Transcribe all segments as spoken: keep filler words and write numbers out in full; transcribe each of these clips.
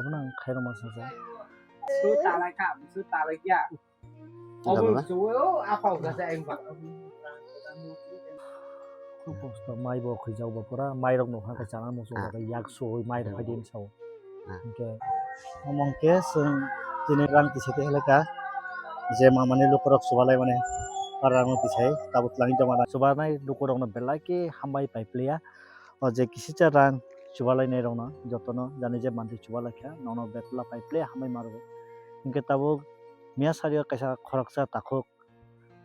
Abono ang khairokma sasa. Su talai kha, su talai kya? Obo Jalo na? Su o apa udah saya yang bak. Khub kosto, mai bo khwijak bo pura, mai rok nokha khe chana muchung Ah. Khe yak sui mai rok Ah. Phaidi sao. Ah. Hingke omo hingke chwng tini rang tisa khe heleka je mamani lukurok chubalai mani rang tisai tabuk twlangwi tongma chubanai lukurokno belai khe hambai pai plia. O je kisicha rang chubalainai rokno jotono jani je mantwi chubalaikha nono betla pai plia hambai ma rwo. Hingke tabuk miya sario kaisa khoroksa takhuk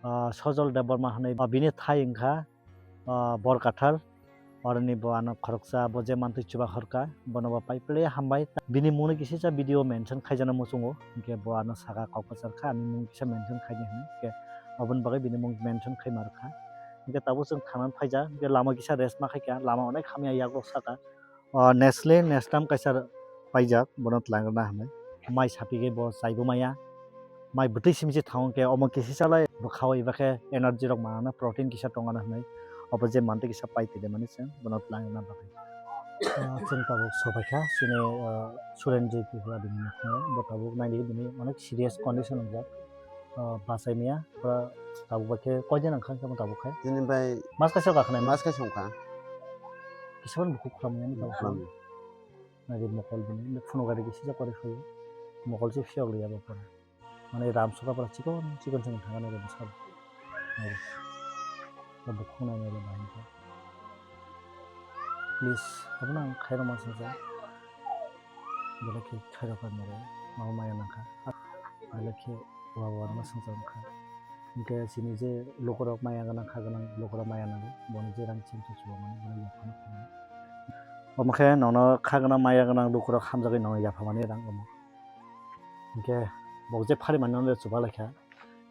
ah, Sojol Debbarma hwnwi, ah, bini thai wngkha, ah, Borkathal. Oroni bo ano khoroksa bo je mantwi chuba horkha, bono bo pai pele hambai. Bini mungni kisa video mention khaijana muchungo, hingke bo ano saka kok kwchar kha, ani mung kisa mention khaidi hwnwi, hingke aboni bagwi bini mung mention khai ma rwkha. Hingke tabuk chwng thangna phaijak, hingke lama kisa rest ma khaikha, lama onek hamya yakrok saka. O Nestle, Nestam kaisa paijak, bono twlang rwna hwnwi. Mai sapigwi bo chaibo maya. Mai bwtwi simi se thango khe omo kisi chalai bwkhao eba khe energy rok manana, protein kisa tongana hwnwi. Obo je mantwi kisa pai tongmani chwng bono twlang rwna bagwi. Ah, chwng tabuk sopaikha chini, ah, Surenjit Tripura bini nokhango. Bo tabuk naidi bini onek serious condition wngjak. Ah, bachai maya, pura tabuk bai khe koi din ang kha khe tabuk khai. Tini bai mas kaisa ba khnai mas kaisa wngkha. Kisa ban bukhuk khlam yang tabuk khai. Khlam. Nari mokol bini, ini phunuk gari kisa ja kore khai. Mokol se phiyok liya ba pura. Mane ram suka pura chikon chikon se thangani ram sab. Nari. Ba bukhuk nai nai ba hin kha. Please, abono ang khairok ma singsa. Belai khe khairok kha noro, ma maya nangkha. Belai khe wa wa ma singsa wngkha. Hingke chini je lukurok maya gwnang, kha gwnang lukurok maya nango, bono je rang chini chuchubamani, bono yaphano phaimani. Omo khe nono kha gwnang, maya gwnang lukurok hamjagwi nono yaphamani rang omo. Hingke bo je pharimani nono chuba laikha.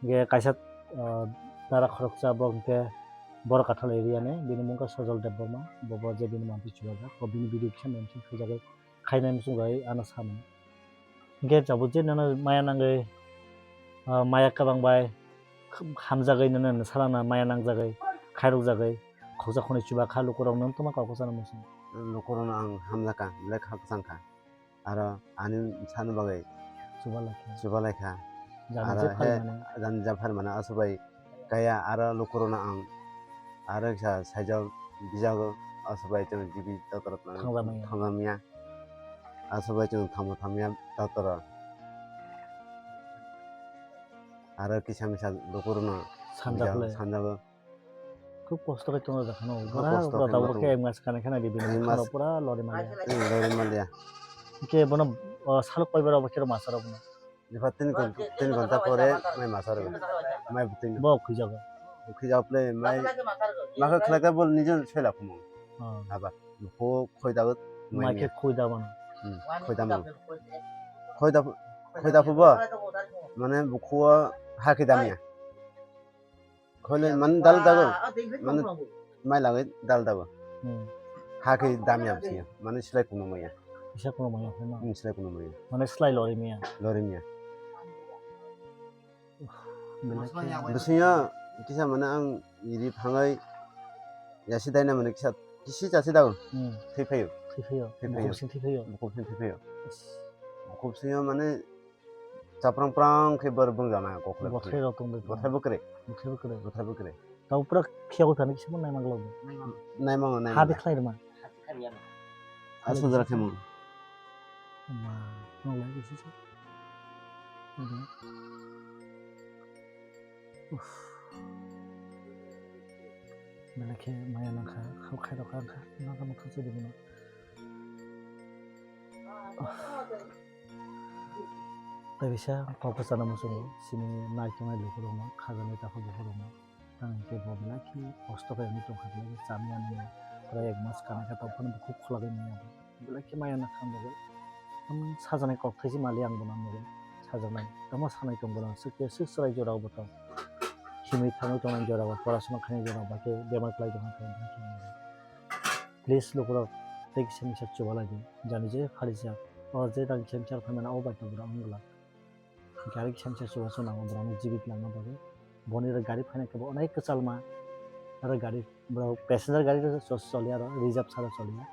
Hingke kaisa, ah, dara khoroksa bo hingke Borkathal area ni, bini mung khe Sojol Debbarma, bo, bo je bini mantwi chubajak, bo bini video kisa mention khaijagwi khainai muchung bai ano samani. Hingke tabuk je nono maya nangwi, ah, maya kwbang bai hamjagwi nono salana maya nangjagwi, khairokjagwi, khoksa khonwi chuba kha lukurok nono tongma kok kwchana muchung. Lukurokno ang hamjakha, belai kha kwchang kha. Aro ani sani bagwi chuba laikha. Chuba laikha. Jani aro je he phaimani. Jani je phaimani aso bai kaya aro lukurokno ang aro kisa saijak bijago aso bai chwng jibi doctor thanglamaya. Thanglamaya. Aso bai chwng thangma thangmaya doctor. Aro kisa misa lukurokno sanjak bijak le. Sanjago. Khub kosto khe tongna jakha no. Khub kosto khe tongna jakha no. Pura tabuk khe ek mas kanai khana di bini. Ek mas. Khana pura lori maliya. Hmm, lori maliya. Hingke bono, o, salok koibar obo khe masa rok bono. Jepa tin ghon-, tin ghonta pore mai masa rok. Mai bwtwi no. Bo khwijago. Khwijago phle mai. Ma khe khlai khe bo nijo soila khumo. Oh. Aba. Bukhuo khoi da mai khe khoi da mano. Hmm, khoi da mano. Khoi da, khoi da phubo. Mane bukhuo ha khe damya. Khoile man dal dago. Man mai lagwi dal dago. Hmm. Ha khe damya bisi. Mane silai kuno maya. Kisa kuno maya, hmm, silai kuno maya. Mane silai lori maya. Lori maya. Belai khe. Bisingo kisa mane ang iri phangwi yasi daina mane kisa kisi chasi dago. Hmm. Thwi phaio. Thwi phaio. Thwi phaio. Bukhuk sing thwi phaio. Bukhuk sing thwi phaio. Is. Bukhuk singo mane chaprang prang khe bor bung jana kokle. Bothai rok tong de. Bothai bwkre. Bothai bwkre. Bothai bwkre. Tau pura phiya ko kani kisa nai mang lo. Nai mang, nai mang. Ha de khlai rma. Asal jara khe mang. Ma, nang lai kisa. Uff. Belai khe maya nangkha, khao khairokha wngkha, nangkha motho chwdibino. Uff. Tei bisa kok bwchana muchungo, chini naitongnai lukurokno, khajaknai takhuk bukurokno. Tamo hwnkhe bo belai khe kosto khe wngwi tongkha, belai khe chamya nungya, pura ek mas kanai khe tongphano bo khuk khulagwi manya bo. Belai khe maya nangkha ang bagwi. Tamo sajaknai kok thaisi mali ang bono ang bagwi. Sajaknai. Tamo sanai tong bono. Swk khe swk chwrai jorao bo tong. Himwi thangwi tongnai jorao, porasona khainai jorao, ba khe bemar kwlai tongkha khe, ba khe ang bagwi. Please lukurok tei kisa misa chubalai di. Jani je pharijak. O je tang kisa misa phaimani abo bai tong borok wng glak. Gari kisa misa chubachu nango borokno jibit langna bagwi. Boni oro gari phaina khe bo onek kwchalma. Aro gari borok passenger gari rok choliya aro reserve sara choliya.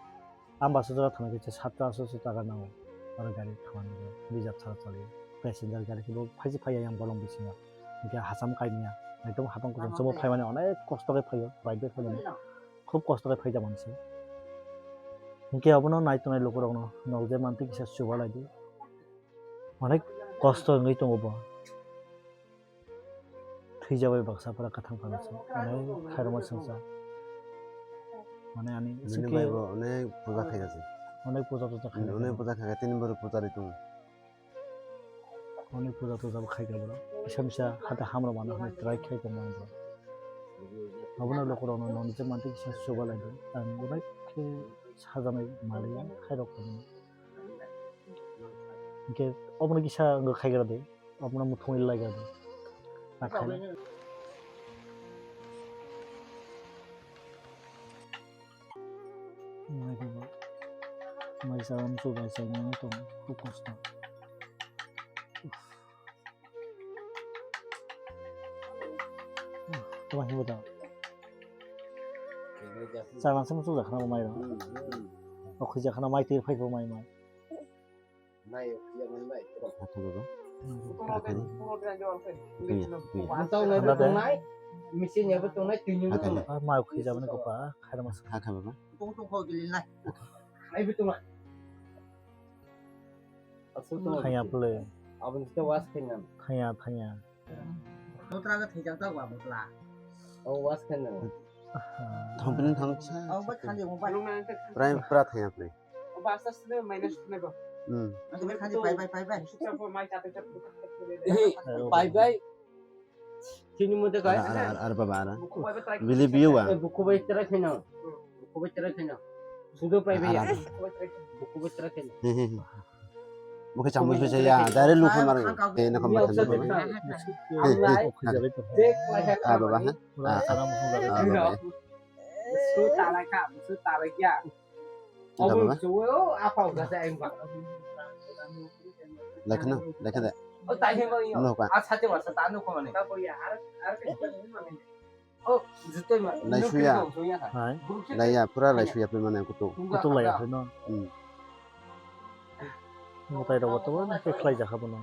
Ang bus o jora thangna khe sat aatso taka nango. Oro gari thangmani reserve sara choli. Passenger gari khe bo phaisi phaiya yang bolong bisingo. Hinkhe hacham kaimya. Ekdom hapang kuchung chumui phaimani onek kosto khe phaio, bike bai phaimani. Khub kosto khe phaijakmani se. Hinkhe obono nai tongnai lukurokno nok je mantwi kisa chubalai di. Onek kosto wngwi tongo bo. Thwijabai baksa pura kwthang phansa. Onek khairokma swngsa. Mane ani Bini sikhe bai bo onek puja khaijak se. Onek puja toja khaijak. Onek puja khaijak, tini borok puja ri tongo. Onek puja toja bo khaijak borok. Kisa misa hata hamrok mano hwnwi try khai tongmani borok. Abono lukurokno noni je mantwi kisa chubalai di. Ang onek khe sajaknai maliya khairok tongmani. Hinkhe obono kisa wngkha khaigra de, obono muthungwi laigra de. Nakhai. Mai khe bo. Mai sa musu bai sa nang tong, khub kosto. Tama hibo da. Chana se musu jakhana bo mai ro. O khwi jakhana mai tir phai bo mai mai. Mai, iya, mai, mai. Hakha baba. Hakha ni. Kuya, kuya. Hakha ni. Ah, ma khwi jabani kopa, khaira mas. Hakha baba. Thaya phle. Thaya, thaya. Thongpini thangsa. Prai pra thaya phle. Hmm. Bye bye. Chini mode kai. Ara, ara, ara, baba, ara. Bili biyo wa. Buku bai tera kheno. Buku bai tera kheno. Sudo pai bai. Ara, ara. Buku bai tera kheno. He, he, he. Buku chamus bisa ya. Dari lu khamar. He, na khamar. He, he. Ah, baba, ha? Ah, ah, baba, ha? Su talai ka, su talai kya. Obo suo apa udah saya yang bang. Lekha no, lekha de. Oh, tadi yang bang. No ka. Ah, sate masa tanu kau mana? Oh, juta mah. Lai suya. Hai. Lai ya, pura lai suya pe mana kutu. Kutu lai ya, no. Hmm. Mutai rok to na ke khlai jakha bono.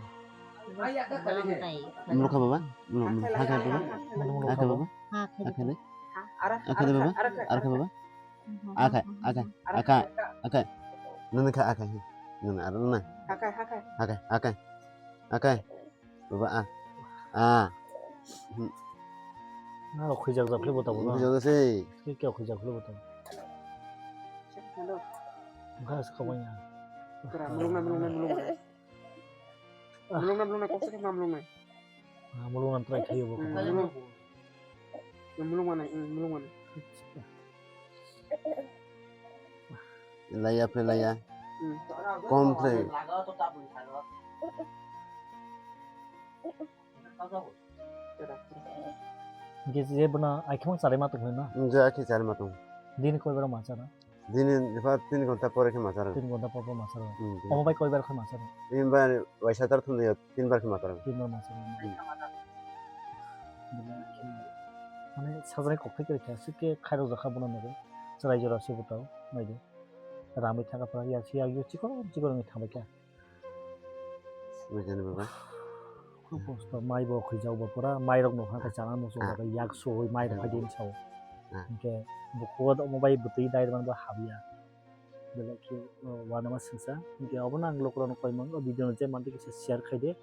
Mulukha baba? Muluk, muluk. Hakha baba? Hakha baba? Hakha de? Hakha de baba? Hakha baba? Akai, akai, akai, akai. Nini kha akai. Nini aro na. Akai, akai. Akai, akai. Akai. Baba a. A. Hmm. Na khujak jak le bota bota. Khujak se. Ke ke khujak le bota. Hello. Gas ka banya. Kra mulung na mulung na mulung na. Mulung na mulung na kok se mulung na. Ah, mulung na try khayo bo. Mulung. Mulung mana, mulung mana. Laya pe laya. Hmm. Kom pe. Hingke je bono akhemang charima tong na? Hmm, je akhe charima tong. Din koi bar ma chana? Din ni, tin ghonta pore khe ma chana. Tin ghonta por por ma chana. Hmm, din. Omo bai koi bar khe ma chana? Din bai waisa tar thum tin bar khe ma chana. Tin bar ma chana. Hmm. Mane sajani kok thai khe aswk khe khairok jakha bono nogo. Chwrai jora se bwtao naidi. Ramwi thangkha pura yak yak yo chikon chikon wngwi thangbai kha. Bujiani baba. Khub kosto, mai bo khwijak bo pura, mai rok no hakhe chana muchung Ah. Yak suwi mai rok Ah. Phai din sao. Ah. Hingke bukugo omo bai bwtwi dai rwmani bo habya. Belai khe, o, uanama singsa. Hingke obono ang lukurokno koimang, o video no je mantwi kisa share khai de.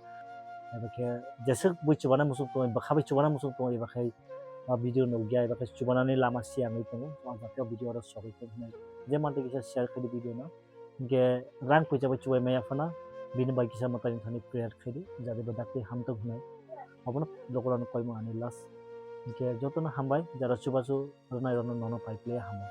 Eba khe jeswk bui chubana muchung tongo, bwkha bai chubana muchung tongo, eba khai, o video nukya, eba khe chubanani lama siyangwi tongo. O jaga o video oro sogwi tong hwnwi. Je mantwi kisa share khai de video no. Hingke rang puisa bai chubai maya phano bini bai kisa mwtai wngthani prayer khai di, jate bo dakti hamtwk hwnwi. Obono lukurokno koimang ani last. Hingke jotono hambai, jara chubachu rwnai rokno nono pai pli hambai.